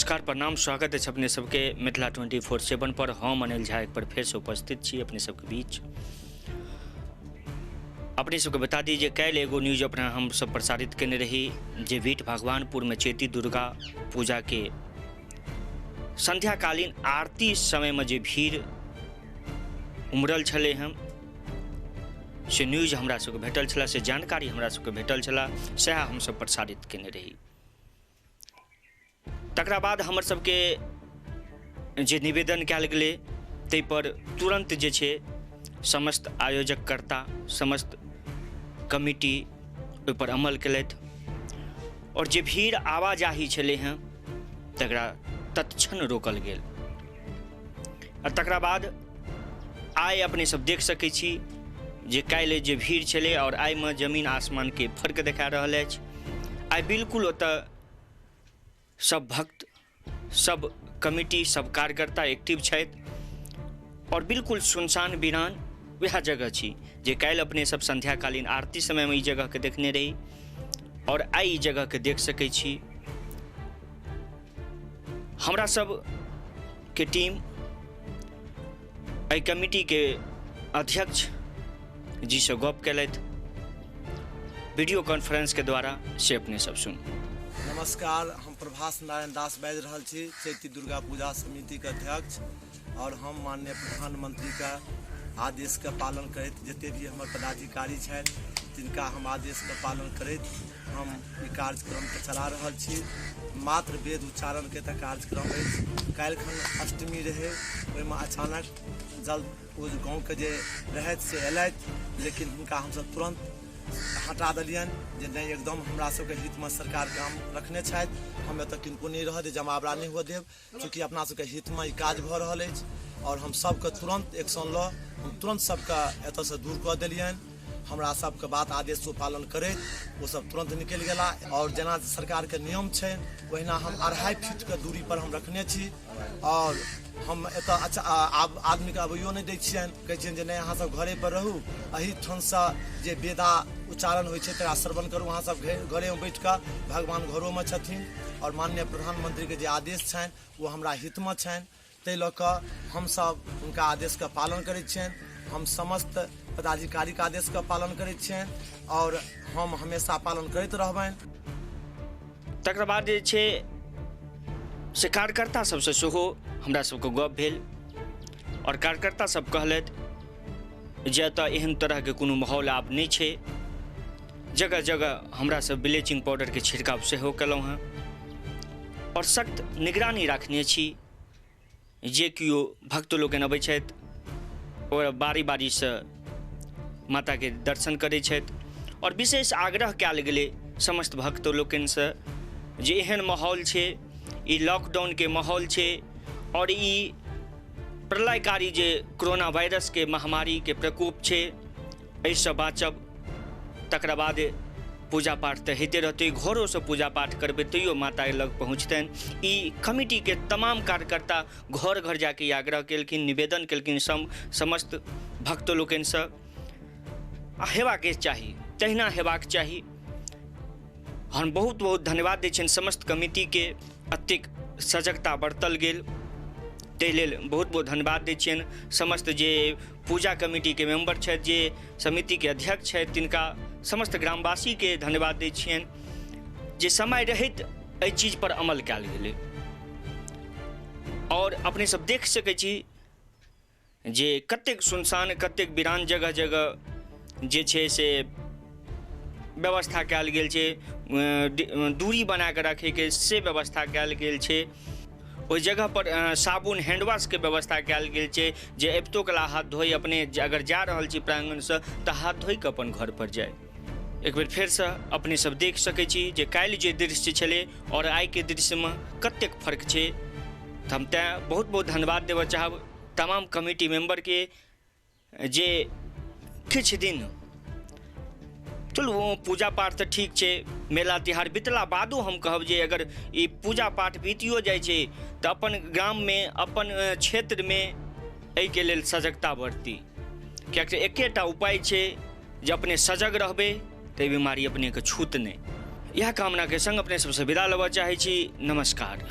नमस्कार, प्रणाम, स्वागत अछि अपने सबके मिथिला 24/7 पर। हम अनिल झा एक पर फेरसँ उपस्थित छी अपने सबके बीच। अपने सबके बता दी जे काल्हि एगो न्यूज अपना हम सब प्रसारित केने रही जे वीट भगवानपुरमे चैती दुर्गा पूजाके संध्याकालीन आरती समयमे जे भीड़ उमड़ल छलै हँ से न्यूज हमरा सबके भेटल छलै, से जानकारी हमरा सबके भेटल छलै, सएह हमसब प्रसारित केने रही। तकरा बाद हमर सबके जे निवेदन कयल गेलै ताहिपर तुरन्त जे छै समस्त आयोजककर्ता, समस्त कमिटी ओहिपर अमल केलथि आओर जे भीड़ आवाजाही छलै हँ तकरा तत्क्षण रोकल गेल। आ तकरा बाद आइ अपने सब देख सकै छी जे काल्हि जे भीड़ छलै आओर आइमे जमीन आसमानके फर्क देखा रहल अछि। आइ बिल्कुल ओतऽ सब भक्त, सब कमिटी, सब कार्यकर्ता एक्टिव छथि आओर बिल्कुल सुनसान वीरान वएह जगह छी जे काल्हि अपने सब संध्याकालीन आरती समयमे ई जगहके देखने रही आओर आइ ई जगहके देख सकै छी। हमरा सबके टीम एहि कमिटीके अध्यक्ष जीसँ गप केलथि वीडियो कॉन्फ्रेंसके द्वारा, से अपने सब सुनू। नमस्कार, हम प्रभास नारायण दास बाजि रहल छी, चैती दुर्गा पूजा समितिके अध्यक्ष। और हम माननीय प्रधानमंत्रीके आदेशके पालन करैत जते भी हमर पदाधिकारी छथि तिनका हम आदेशके पालन करैत हम ई कार्यक्रमके चला रहल छी। मात्र वेद उच्चारणके तऽ कार्यक्रम अछि। काल्हिखन अष्टमी रहै, ओहिमे अचानक जल ओ गाँवके जे रहथि से अयलथि, लेकिन हुनका हमसब तुरन्त हटा देलियनि जे नहि, एकदम हमरा सबके हितमे सरकार काम रखने छथि, हम एतऽ किनको नहि रहऽ देब, जमावड़ा नहि हुअ देब। चूँकि अपना सबके हितमे ई काज भऽ रहल अछि और हम सबके तुरन्त एक्शन लऽ हम तुरन्त सबके एतऽसँ दूर कऽ देलियनि। हमरा सबके बात आदेश पालन करैत ओ सब तुरन्त निकलि गेला। और जेना सरकारके नियम छै ओहिना हम 2.5 फीटके दूरी पर हम रखने छी और हम एतऽ अच्छा आब आदमीके अबैयो नहि दै छियनि, कहै छियनि जे नहि, अहाँ सब घरे पर रहू, एहि ठामसँ जे वेदा उच्चारण होइ छै तकरा श्रवण करू, अहाँ सब घरेमे बैठ कऽ, भगवान घरोमे छथिन और माननीय प्रधानमंत्रीके जे आदेश छनि ओ हमरा हितमे छनि, ताहि लऽ कऽ हमसब हुनका आदेशके पालन करै छियनि। हम समस्त पदाधिकारीके आदेशके पालन करै छियनि और हम हमेशा पालन करैत रहबनि। तकर बाद जे छै से कार्यकर्ता सबसँ सेहो हमरा सबके गप भेल और कार्यकर्ता सब कहलथि जे एतऽ एहन तरहके कोनो माहौल आब नहि छै। जगह जगह हमरा सब ब्लीचिंग पाउडरके छिड़काव सेहो केलहुँ हँ और सख्त निगरानी राखने छी। जे केओ भक्त लोकनि अबै छथि ओ बारी बारीसँ माताके दर्शन करै छथि और विशेष आग्रह कयल गेलै समस्त भक्त लोकनिसँ जे एहन माहौल छै, ई लॉकडाउनके माहौल छै और ई प्रलयकारी जे कोरोना वायरसके महामारीके प्रकोप छै, एहिसँ बाँचब। तकरा बाद पूजा पाठ तऽ होइते रहतै, घरोसँ पूजा पाठ करबै तैयो माता लग पहुँचतनि। ई कमिटीके तमाम कार्यकर्ता घर घर जाके ई आग्रह केलखिन, निवेदन केलखिन समस्त भक्त लोकनिसँ। आ हेबाके चाही, तहिना हेबाक चाही। हम बहुत बहुत धन्यवाद दै छियनि समस्त कमिटीके, एतेक सजगता बरतल गेल ताहि लेल बहुत बहुत धन्यवाद दै छियनि। समस्त जे पूजा कमिटीके मेम्बर छथि, जे समितिके अध्यक्ष छथि, तिनका समस्त ग्रामवासीके धन्यवाद दै छियनि जे समय रहैत एहि चीजपर अमल कयल गेलै। आओर अपने सब देख सकै छी जे कतेक सुनसान, कतेक वीरान जगह जगह जे छै से व्यवस्था कयल गेल छै, दूरी बना कऽ राखैके से व्यवस्था कयल गेल छै। ओहि जगह पर साबुन हैंडवॉशके व्यवस्था कयल गेल छै जे अबितो कला हाथ धोइ अपने अगर जा रहल छी प्राङ्गणसँ तऽ हाथ धोइ कऽ अपन घर पर जाइ। एक बेर फेरसँ अपने सब देख सकै छी जे काल्हि जे दृश्य छलै आओर आइके दृश्यमे कतेक फर्क छै। तऽ हम तैँ बहुत बहुत धन्यवाद देबऽ चाहब तमाम कमिटी मेम्बरके जे किछु दिन चलू पूजा पाठ तऽ ठीक छै, मेला तिहार बितला बादो हम कहब जे अगर ई पूजा पाठ बीतियो जाइ छै तऽ अपन ग्राममे अपन क्षेत्रमे एहिके लेल सजगता बरती, किएकि एकेटा उपाय छै जे अपने सजग रहबै तऽ ई बीमारी अपनेके छूत नहि। इएह कामनाके सङ्ग अपने सबसँ विदा लेबऽ चाहै छी। नमस्कार।